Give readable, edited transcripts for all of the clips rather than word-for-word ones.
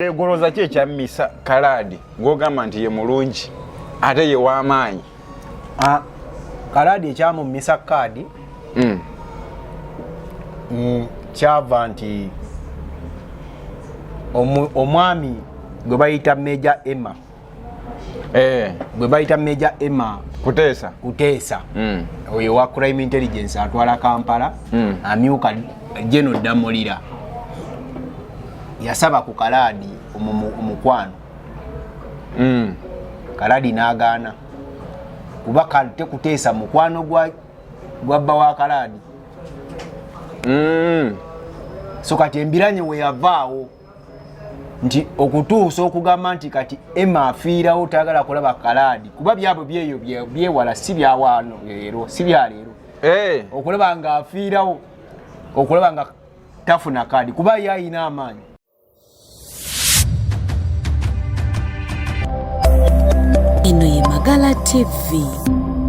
Egoloza ki ekyammisa Kalaadi gw'ogamba nti ye mulungi ate ye w'amaanyi? Ah, Kalaadi ekyamummisa kaadi kyava nti omwami gwe bayita Major Emma, gwe bayita Major Emma Kuteesa, Kuteesa, oyo wa crime intelligence atwala Kampala, amyuka General Damulira, yasaba ku Kalaadi omukwano. Kalaadi n'agaana kuba tekuteesa mukwano gwa bba wa Kalaadi. So kati embiranye we yavaawo nti okutuusa okugamba nti kati Emma afiirawo tayagala kulaba Kalaadi, kuba byabwe byeyo byewala, si byawaano leero, si bya leero. Okulaba nga afiirawo okulaba nga tafuna kaadi kuba ye ayina amaanyi. Eno ye Magala TV,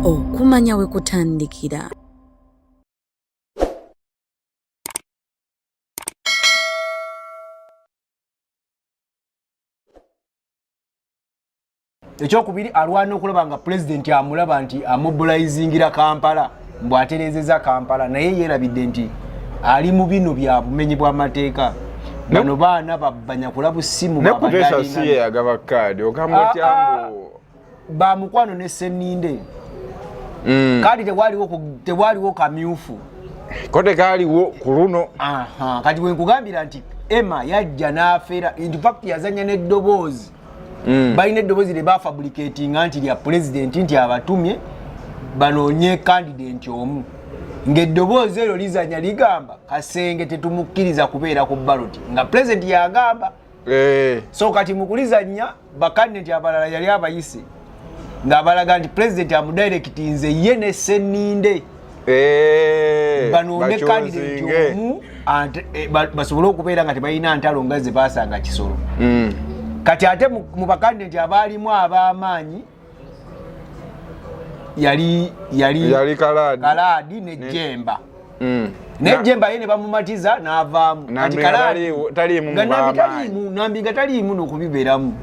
okumanya we kutandikira. Ekyokubiri, alwana okulaba nga pulezidenti amulaba nti amobilizingira Kampala, mbu atereezeza Kampala, naye yeerabidde nti ali mu bino bya bumenyi bw'amateeka. Bano baana babbanya kula busimu. Ne Kuteesa si ye yagaba kaadi, ogamba otya? Mbu Bamukwano ne Seninde. Kaadi tewaliwo kamyufu. Ko tekaaliwo ku luno. Aha, kati wenkugambira nti Emma yajja n'afeera, in fact yazanya n'eddoboozi. Balina eddoboozi lye bafabricatinga nti lya pulezidenti, nti abatumye banoonye candidate omu, ng'eddoboozi eryo lizanya ligamba Kasenge tetumukkiriza kubeera ku ballot, nga pulezidenti yagamba. So kati mukulizanya bakandidate abalala yali abayise ng'abalaga nti pulezidenti amudirectinze ye ne Seninde banoonye candidate bachoosinge. omu basobole okubeera nga tebalina ntalo nga ze basanga Kisolo. Kati ate mu bakandidate abaalimu ab'amaanyi yali Yali Kalaadi. Kalaadi ne Jemba. Naye Jemba ye ne bamumatiza n'avaamu. Kati Nambi nga Kalaadi taliimu nga mu Nambi b'amaanyi. taliimu, Nambi nga taliimu n'okubibeeramu.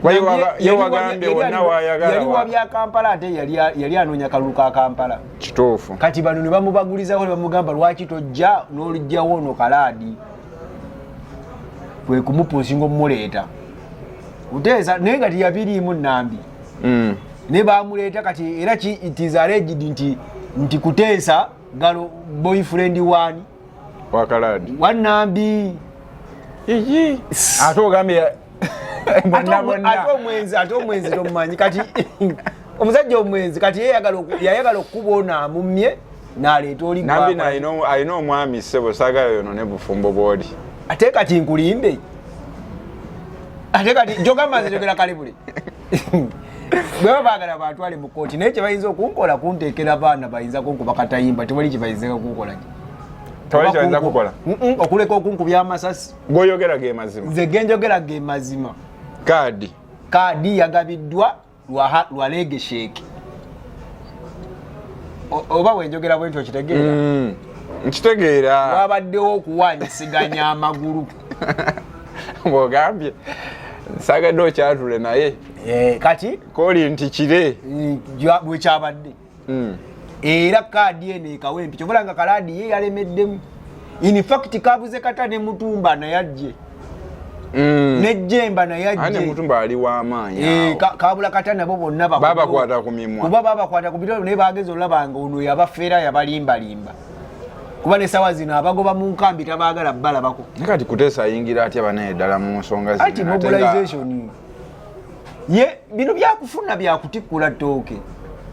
Ye Nambi wagambye wonna wayagala yali wa bya Kampala, ate yali anoonya kalulu ka Kampala. Kituufu. Kati bano ne bamubagulizaako ne bamugamba, lwaki tojja n'olugjawo ono Kalaadi? Kwe kumupuusinga omumuleeta Kuteesa, naye nga teyabiriimu Nambi. Ne bamuleeta kati era it is alleged nti Kuteesa galo boyfriend wani? Wa Kalaadi. Wa Nambi. Ii, ate ogambye bonna bonna. Ate omwenzi tomumanyi. Kati omusajja omwenzi kati ye yayagala okukuba ono amummye n'aleeta oli. Nambi gw'akola. Alina omwami, ssebo, saagala yono ne bufumbo bw'oli. Ate kati nkulimbe, ate kati jogamba nze njogera kalibuli, bwe baba baagala batwale mu kooti, naye kyebayinza okunkola kunteekera baana, bayinza kunkuba katayimba, tewali kyebayinza kunkola. Tewali kyebayinza kukola? Okuleka okunkubya amasasi. Gwoyogera ge mazima? Nze genjogera ge mazima. Kaadi. Kaadi yagabiddwa lwa legesheeki. Oba bwenjogera bwentyo okitegeera? Nkitegeera. Wabaddewo okuwanyisiganya amagulu. Bwogambye nsagadde okyatule naye. Kati koli nti kire. Bwekyabadde. Era kaadi eno ekawempi kyovula nga Kalaadi ye yalemeddemu. In fact kabuze kata ne Mutumba naye ajje, ne Jemba naye ane ajje. Mutumba ali w'amaanyi. Eh, awo. Kabula kata nabo bonna Babakwata ku mimwa. Kuba babakwata ku bitole, naye bageza olaba nga ono yabafeera, yabalimbalimba, kuba nesawa zino abagoba mu nkambi tabaagala balabako. Naye kati Kuteesa ayingira atya banaye ddala mu nsonga zino? Ati ate nga mobilization ye bino byakufuna byakutikkula ttooke,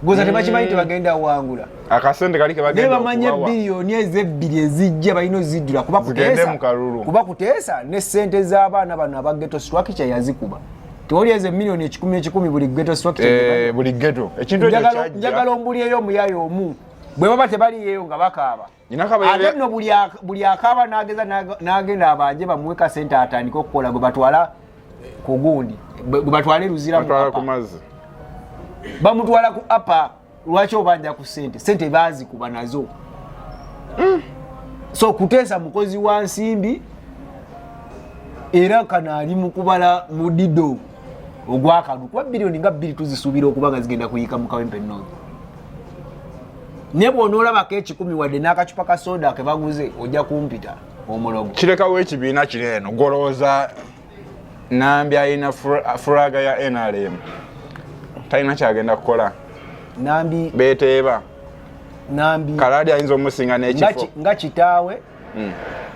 goza tebakimanyi tebagenda wangula. Akasente kali Naye kebagenda bamanye okubawa. Biliyoni ezebbiri ezijja balina ozijjula kuba Zigende Kuteesa mu kalulu. Kuba Kuteesa ne sente z'abaana bano aba ghetto structure yazikuba, tewali ezo emiliyoni ekikumi ekikumi buli ghetto structure gye bali. Buli ghetto ekintu ekyo kyajja. Njagala ombuliyeyo omuyayo omu bwe baba tebaliyeyo nga bakaaba. Nina kabayebe- Ate nno buli akaaba n'ageza n'agenda abanje bamuwe kasente atandike okukola, gwe batwala ku gundi, gwe batwala eruzira mu batwala apa. Ku mazzi. Bamutwala ku apa. Lwaki obanja ku sente? Sente bazikuba nazo. So Kuteesa mukozi wa nsimbi. Era kano ali mu kubala mudido ogwakalu, kuba biliyoni nga 2 tuzisuubira okuba nga zigenda kuyiika mu Kawempe North. Naye bw'onoolabako 100 wadde n'akacupa ka soda ke baguze, ojja kumpita omulogo. Kirekawo ekibiina kino eno golowooza Nambi alina flag ya NRM, talina kyagenda kukola. Nambi beteeba. Nambi Kaladi ayinza omusinga n'ekifo. Nga kitaawe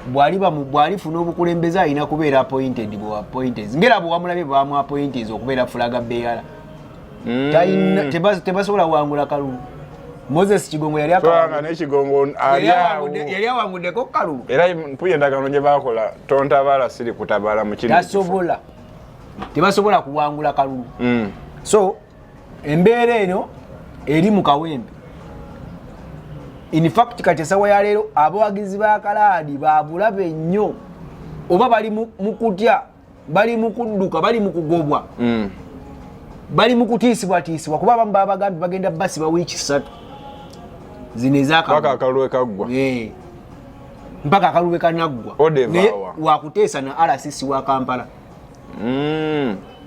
bw'alifuna obukulembeze alina kubeera appointed bwe appointed, ngera bwe wamulabye bwamu appointed okubeera flag bearer. Tebasobola wangula kalulu. Moses Kigongo yali n'ekigongo yali awanguddeko kalulu. Era mpuye endagaano gye bakola, tontabaala siri kutabaala mu kino. Tasobola, tebasobola kuwangula kalulu. So embeera eno eri mu Kawempe. In fact, kati esawa ya leero abawagizi ba Kalaadi babulabe nnyo, oba bali mu kutya, bali mu kudduka, bali mu kugobwa, bali mu kutiisibwatiisibwa, kuba abamu babagambye bagenda basiba wiiki 3 zino ezapaka akalulu kaggwa. Eh. Mpaka akalulu kanaggwa. Naye wakuteesa na RCC wa Kampala.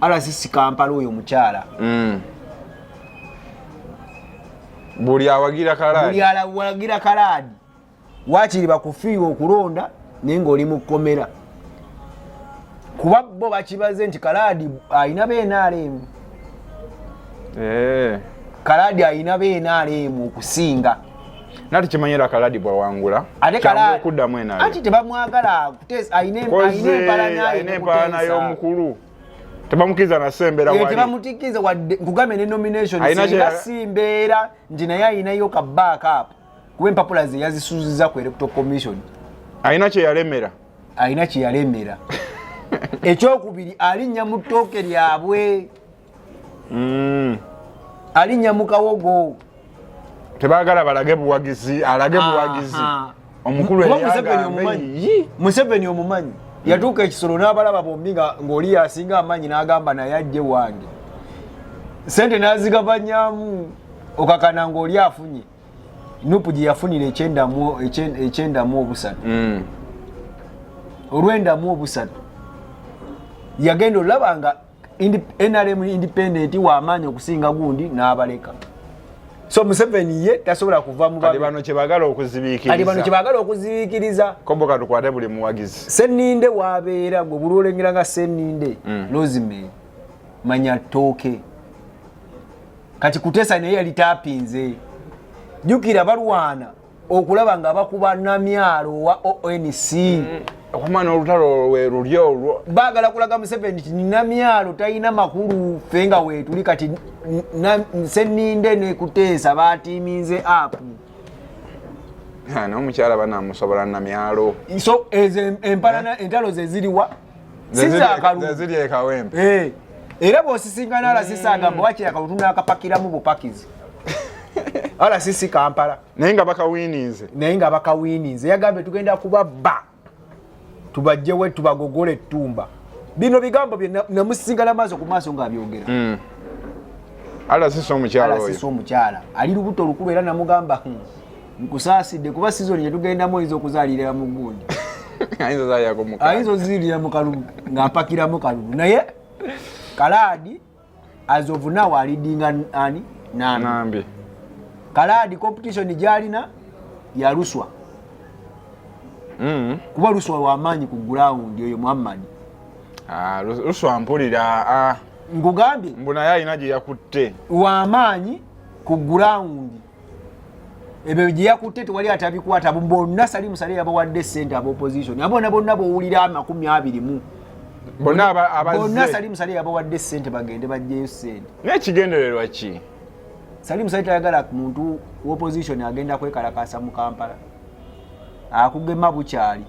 RCC Kampala oyo mukyala. Buli awagira Kalaadi, buli awagira Kalaadi wakiri bakufiirwa okulonda naye ng'oli mu kkomera, kuba bo bakibaze nti Kalaadi alina ba NRM. Kalaadi alina ba NRM okusinga. Nati kimanyira Kaladi bwawangula okuddamu. Anti tebamwagala, alina empalana y'omukulu, tebamukiriza nasembera. Wali tebamutikiza wadde. Nkugambe ne nomination singa si mbeera nti naye alinayo ka backup, kuba empapula ze yazisuuziza ku Electoral Commission. Alina kyeyalemera. Alina kyeyalemera. Ekyokubiri, alinnya mu ttooke lyabwe. Alinnya mu kawogo. Tebagala balage buwagizi, alage buwagizi omukulu. Museveni omumanyi, yatuuka ekisolo n'abalaba bombi ng'oli yasinga amaanyi, n'agamba naye ajje wange, sente n'azigabanyamu, okakana ng'oli afunye. NUP gye yafunira 93, 93, yagenda olaba nga NRM independent w'amaanyi okusinga gundi, n'abaleka. So Museveni ye tasobola kuva mu kati bano kyebagala okuzibiikiriza. Bano kyebagala okuzibiikiriza. Kobo katukwate buli muwagizi. Seninde wabeera gwe buli olengera nga Seninde Rosemary, manya ttooke. Kati Kutesa naye yali tapinze. Jjukira balwana okulaba nga bakuba Namyalo wa ONC. Okumana olutalo lwe luli olwo. Baagala kulaga Museveni nti Namyalo talina makulu, ffe nga weetuli. Kati Seninde ne Kuteesa batiiminze up. N'omukyala banamusobola Namyalo? So ezo empalana, entalo ze ziriwa sizakalulu. Ziri ekawempe. Eh, era bw'osisinkana RCC agamba wakiri akalulu tunakapakiramu bupakizi. RCC Kampala. Naye nga bakawininze. Naye nga bakawininze. Yagambye tugenda kubabba, tubajjewe, tubagogole ettumba. Bino bigambo bye namusisinkana maaso ku maaso ng'abyogera. RCC omukyala oyo. RCC omukyala ali lubuto olukulu, era namugamba, nkusaasidde kuba sizoni gyetugendamu oyinza okuzaalirira mu gundi." Ayinza ozaalirako mu Ayinza ozaalirira mu kalulu ng'apakiramu kalulu. Naye Kalaadi as of now aleadinga ani? Nambi. Nambi. Kalaadi competition gyalina ya Luswa, kuba Luswa wamaanyi ku ground oyo Muhammad. Ah, Luswa mpulira, ah. Nkugambye. Mbu naye alina gye yakutte. Wamaanyi ku ground. Ebyo gye yakutte tewali atabikwata. Bonna Salim Saleh yabawadde sente aba opposition abona bonna bowulira 20. Bonna abazze. Bonna Salim Saleh yabawadde sente bagende bajjeyo sente. Naye ekigendererwa ki? Salim Saleh tayagala muntu opposition agenda kwekalakasa mu Kampala, akugema bukyali.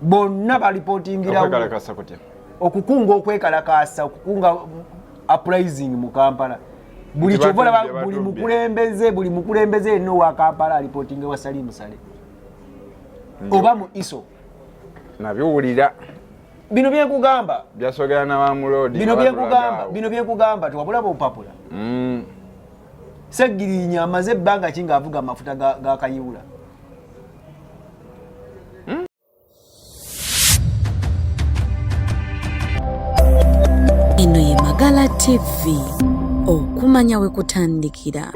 Bonna balipotingirawo. Okwekalakasa kutya? Okukunga okwekalakasa, okukunga uprising mu Kampala. Buli Nti kyova olaba batubbye, buli batubbye. mukulembeze yenna owa Kampala alipotinga wa Salim Saleh oba mu ISO. Nabiwulira. Bino byenkugamba. Byasogera na bamuloodi. Bino byenkugamba, bino byenkugamba, tewabulaba obupapula. Segirinya amaze ebbanga ki ng'avuga amafuta ga Kayiwula? Magala TV, okumanya we kutandikira.